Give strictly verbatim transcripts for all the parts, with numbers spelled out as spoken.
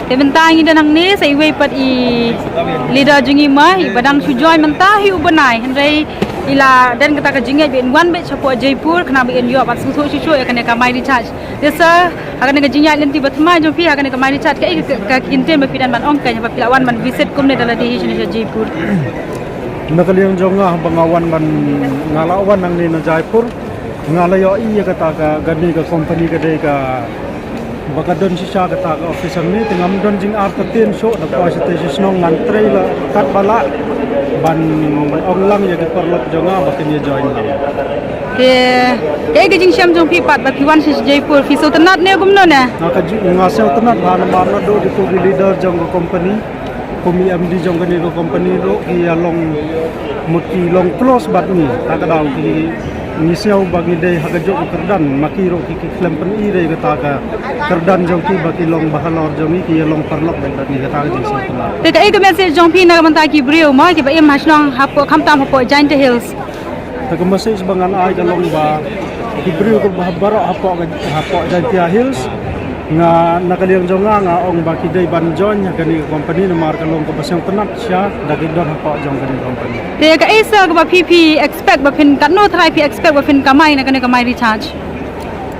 Te mynta ngi don hangne sa iwei pat i leader jong ngi ma, i ba dang shu join mynta hi u bnai, hynrei i la don kata ka jingngeit ba in wan beit shapoh Jaipur khnang ba in ïoh ban sngewthuh shuh shuh ïa kane ka My Recharge. Te sir, ha kane ka jingïaid lynti ba thymmai jong phi ha kane ka My Recharge, kaei ka, ka kyntien ba phi don ban ong ka ba phi la wan ban visit kumne da lade hi shane sha Jaipur? Na ka liang jong nga ba nga wan ban, nga la wan nangne na Jaipur, nga la ïohi ïa kata ka, kane ka company ka dei ka ba ka don shisha kata ka office hangne, te ngam don jingartatien shuh, da poi shatei sha shnong ngan trei la katba lah ban ong lang ïa ki paralok jong nga ba kin ïa join lang. Te kaei ka jingshem jong phi pat ba phi wan sha Jaipur, phi sngewtynnat ne kumno ne? Nga ka ju-, nga sngewtynnat bha namar naduh kito ki leader jong ka company, kum i M D jong kane ka company ruh ki ïa long, mut ki long close bad ngi. Ta ka daw ki, ngi sngew ba ngi dei ha kajuh ka kyrdan, ma ki ruh ki, ki khlem pyni re kata ka kyrdan jong ki ba ki long ba halor jong ngi, ki ïa long paralok bad ngi. Kata ka jingsngewtynnat. Te kaei ka message jong phi na ka bynta ki briew ma ki ba im ha shnong hapoh, khamtam hapoh Jaintia Hills? Te ka message ba ngan ai ka long ba ki briew ka ba, baroh hapoh ka, hapoh Jaintia Hills, nga na ka liang jong nga nga ong ba ki dei ban join ha kane ka company namar ka long kaba sngewtynnat shisha da ki don hapoh jong kane ka company. Te kaei sa kaba phi, phi expect ba phin, katno trai phi expect ba phin kamai na kane ka My Recharge?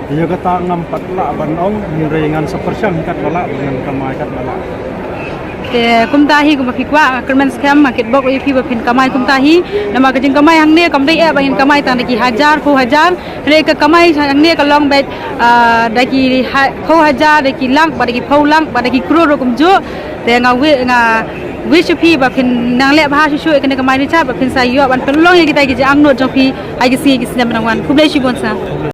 Ïa kata ngam pat lah ban ong, hynrei ngan sa pyrshang katba lah ba ngan kamai katba lah. Te kumta hi kumba phi kwah, nga kyrmen skhem, nga kitbok ïa phi ba phin kamai kumta hi. Namar ka jingkamai hangne kam dei eh ba ngin kamai tang da ki hajar, phew hajar. Hynrei ka kamai hangne ka long beit, ah, da ki ha-, phew hajar, da ki lak, bad da ki phew lak, bad da ki klur ruh kumjuh. Te nga wi-, nga wish ïa phi ba phin nang leh bha shuh shuh ïa kane ka My Recharge, ba phin sa ïoh ban pynlong ïa kita ki jingangnud jong phi ha ki sngi ki snem ban wan. Khublei shibun sir.